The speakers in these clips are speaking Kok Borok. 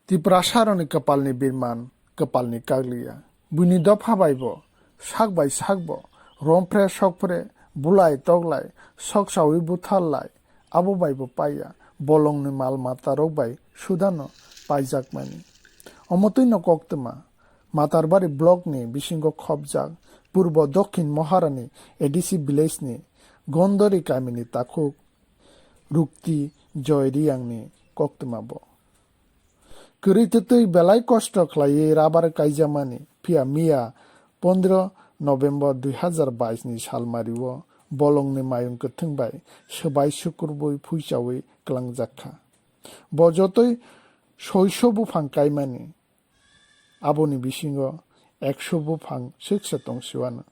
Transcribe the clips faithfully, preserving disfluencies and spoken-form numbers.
Tiprasarokni kwpalni birman, kwpalni kakliya. Buini dopha bai bo, sak bai sak bo, romphre sokphre, bulai toklai, sok saui butharlai, abo bai bo paiya, bolongni mal matarok bai sudano paijakmani. Omo twino koktwma, Matarbari blockni bisingo khopjak, Purbo Dokhin Moharani A D C village-ni Gondori kamini takhuk Rukti Joy Riyangni koktwma bo. Kwrwi twtwi belai kosto khlaiwi rabar kaijamani, phiya miya pondro November dui hazar bais ni salmario bolongni mayung kwthwng bai swbai sukrubwi phuichawi kwlangjak kha. Bo jotoi soiso buphang kaimani, aboni bisingo ekso buphang swksa tong siwano,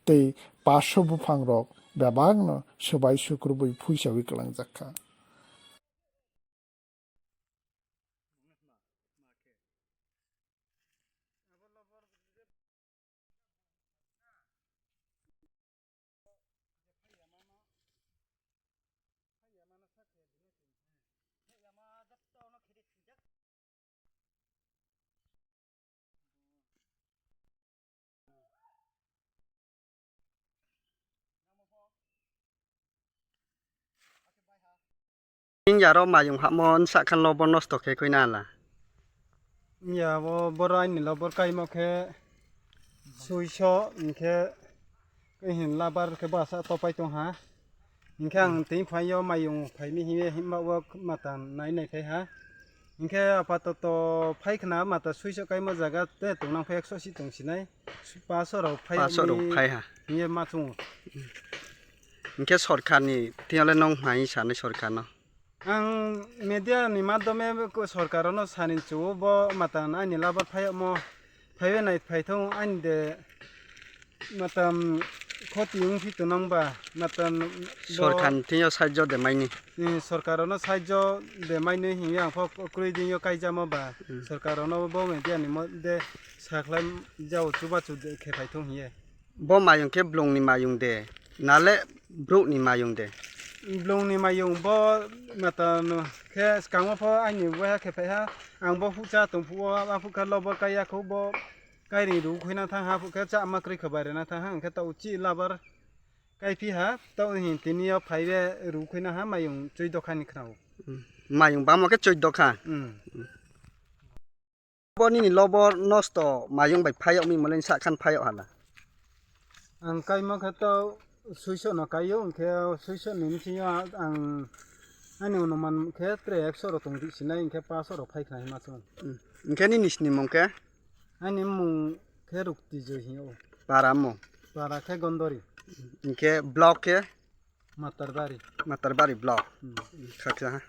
tei paso buphang rok bebakno swbai sukrubwi phuichawi kwlangjak kha. Injaro mayung hamo sak khan lobo nosto khe koi nala. Ya bo boro aini lobo kaimo khe suiso, hinkhe hin labar khe basa topai tong ha. Hinkhe ang tini phaio mayung phaini hiye himba o mata nai nai khai ha. Hinkhe apatoto phai khna mata suiso kaimo jaga te tongnang khe ekso si tong sinai. Paso rok phai Paso rok phai ha. Hiye ma chungo. Hinkhe sorkarni tiyale nong mai sanai sorkarno. Ang media ni madhyome ko-, sorkar no sani chuo bo matan ani labar phayakmo phaiwi nai phaithong ani de matan khoti wng phi tonang ba matan bo Sorkar ni thing yo sahajyo de maini. Ni sorkar no sahajyo de maini hiya ang pho kwrwi din yo kaijamo ba Hmm. sorkar no bo media ni mo-, de sakhlai jao chubachu de khe phaithong hiye. Bo mayung khe blongni mayung de, nale brukni mayung de? Blongni mayung bo mata no khe swkango pho aini waiha khe phaiha, ang bo hucha tong phuo, aphuk khe lobor kaiya kho bo kairi ru khuina thang ha, aphuk khe cha ma kwrwi khe bairena thang ha, hwnkhe ta uchi labar kai phi ha, ta hin tini yo phai be ru khuina ha mayung chwi dokha ni khnao. Mayung bamo khe chwi dokha? Hmm. Bo nini lobo nosto mayung bai phayok mi mole sak khan phayok hala. Ang kaima khe to suiso no kaio, hwnkhe suiso ni bisingo ang ani onuman khe tre ekso rok tong di sinai, hwnkhe paso rok phai kha hima chwng. Hmm. Hwnkhe nini sini mung khe? Ani mung khe Rukti Joi hino. Para mung? Para khe Gondori. Hwnkhe block khe? Matarbari. Matarbari block. Hmm. Khaksa ha.